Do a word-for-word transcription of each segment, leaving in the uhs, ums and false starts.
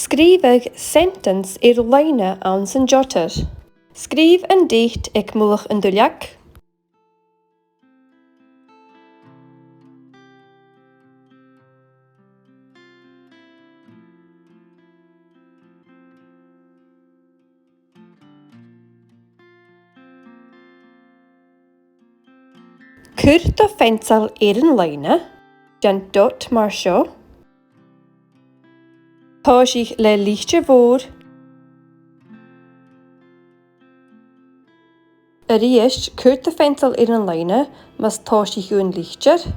Sgrìobhadh sentence air loidhne anns an jotter. Sgrìobh an date aig mullach an duilleig. Cuir do pheansail air an loidhne, dèan dot mar seo. Tòisich le litir mhòr. A-rithist, cuir do pheansail air an loidhne mus tòisich thu an litir.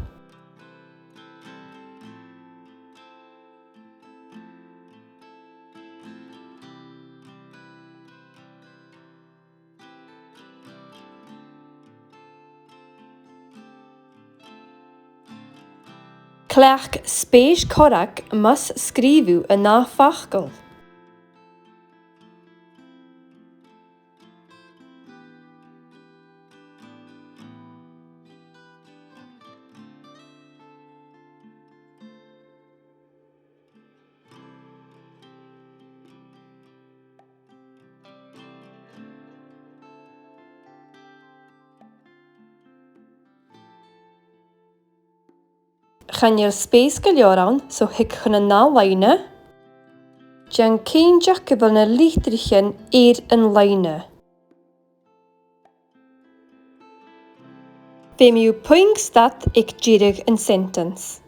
Cleachd spèis corrag mus sgrìobh thu an ath fhacal. Chan eil spèis gu leòr ann, so thig chun an ath loidhne. Dèan cinnteach gu bheil na litrichean air an loidhne. Feumaidh tu puing stad aig deireadh an sentence.